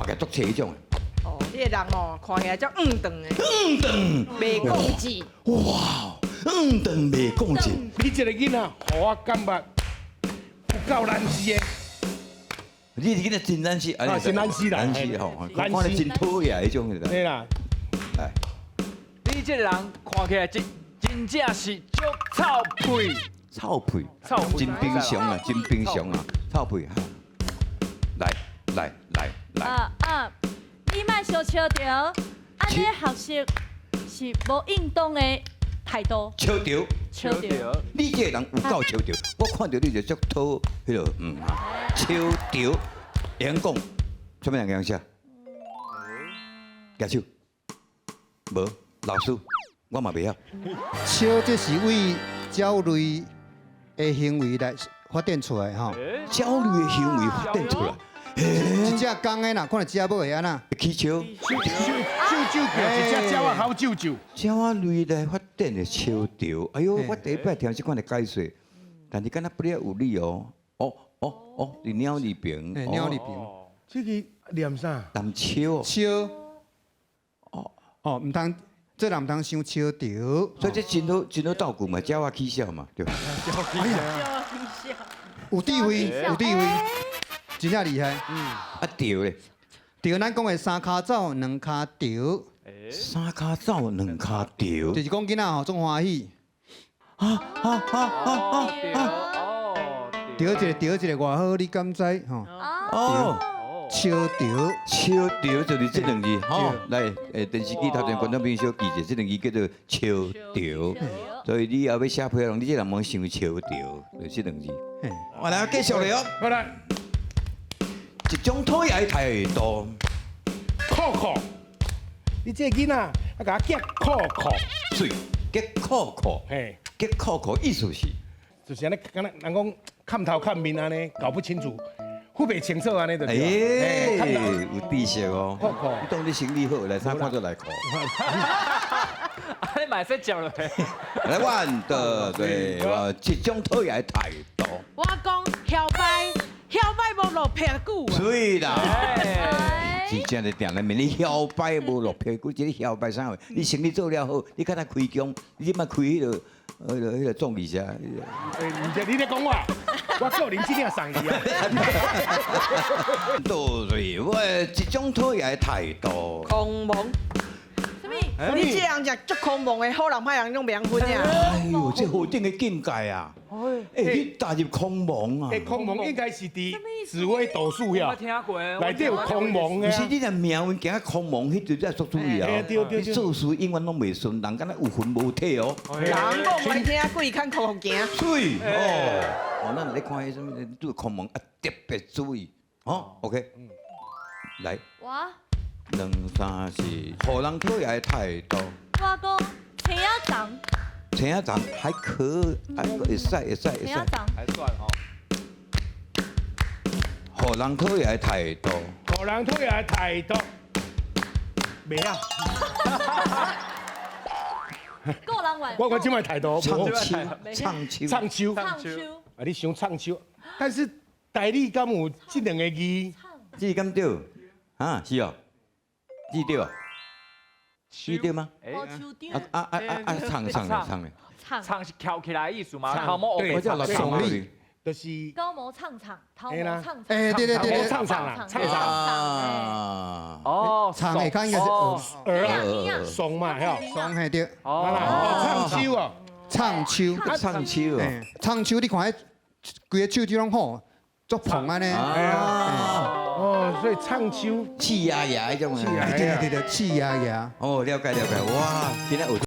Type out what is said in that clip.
目個足齊彼種的。哦，你的人哦，看起來足黃長的，黃長，袂講字。哇，黃長袂講字。你這個囡仔，予我感覺有夠難死的。你這囡仔真難死，啊，真難死啦，難死吼，看得真討厭彼種的。對啦，來，你這個人看起來真真正是足臭屁，臭屁，臭屁，真平常啊，真平常啊，臭屁。來來來來。啊啊！你莫相笑著，按呢學習是無應當的態度。笑著，笑著。你這個人有夠笑著，我看著你就足討彼個，笑著，會曉講，啥物人會曉寫？舉手。無，老師，我嘛袂曉。笑這是為鳥類的行為來發展出來吼。鳥類的行為發展出來。一隻公的若看著隻母會按怎？起笑。啾啾叫，一隻鳥仔吼啾啾。鳥仔類來發展的笑著，哎喲，我第一擺聽這款的解說，但是敢若不了有理哦。哦哦哦，佇鳥字邊。鳥字邊。這個念啥？念笑。笑。哦哦，毋通，這人毋通傷笑著。所以這真好，真好鬥句嘛，鳥仔起痟嘛，對。哎呀，有智慧，有智慧。真正厲害。啊對咧，對，咱講的三跤走，兩跤著。三跤走，兩跤著。就是講囡仔吼，總歡喜。啊啊啊啊啊！哦，著一个著一个偌好，你敢知？吼。哦。笑著，笑著就是這兩字吼。來，電視機頭前觀眾朋友小記者，這兩字叫做笑著。所以你後欲寫批人，你這人莫傷笑著，就這兩字。我來繼續來哦。好來。一種討厭的態度，酷酷，你這個囡仔，啊，共我激酷酷，媠，激酷酷，嘿，激酷酷意思是，就是按呢，敢若人講看頭看面按呢，搞不清楚，分袂清楚按呢就對。欸，有知識哦，酷酷，你當你生理好，來啥看做內褲。你嘛會使接落來。來，one 的對，一種討厭的態度。我講囂擺。囂擺無落屁股啊！對啦，真正咧定咧問你囂擺無落屁股，這個囂擺啥貨？你生意做了好，你敢若開工，你這擺開彼個創意啥？欸，毋是你咧講我，我個人這領送伊啊。對，我一種討厭的態度。空亡。你這人食足空亡的，好人歹人攏袂曉分啊！哎喲，這何等的境界啊！欸，你踏入空亡啊！欸，空亡應該是佇紫微斗數遐，我聽過，內底有空亡的。毋是你若命運行空亡，彼就才足注意啊！你做事永遠攏袂順，人敢若有魂無體哦。人講袂聽，鬼牽哭哭行。對哦，哦，咱若咧看彼啥物，對空亡啊特別注意，哦，OK，來。我。兩三四，予人討厭的態度。我講青仔腸。青仔腸還可，還會使會使會使。青仔腸還算吼。予人討厭的態度。予人討厭的態度。袂啊。個人話。我這擺態度。唱秋，唱秋，唱秋，唱秋。啊，你想唱秋？但是台語敢有這兩個字？這敢對？啊，是哦。記對啊？記對嗎？啊啊啊啊！唱唱唱咧，唱是翹起來的意思嗎？頭毛對，唱力，就是高毛唱唱，頭毛唱唱。欸，對對對，唱唱啦，唱唱。哦，唱會較應該是兒爽嘛，吼，爽嘿對。哦，唱秋哦，唱秋，唱秋，唱秋，你看彼規個手指攏吼，足膨按呢。哦，所以唱秋氣壓壓彼種啊，對對對，氣壓壓。哦，了解了解，哇，今仔有。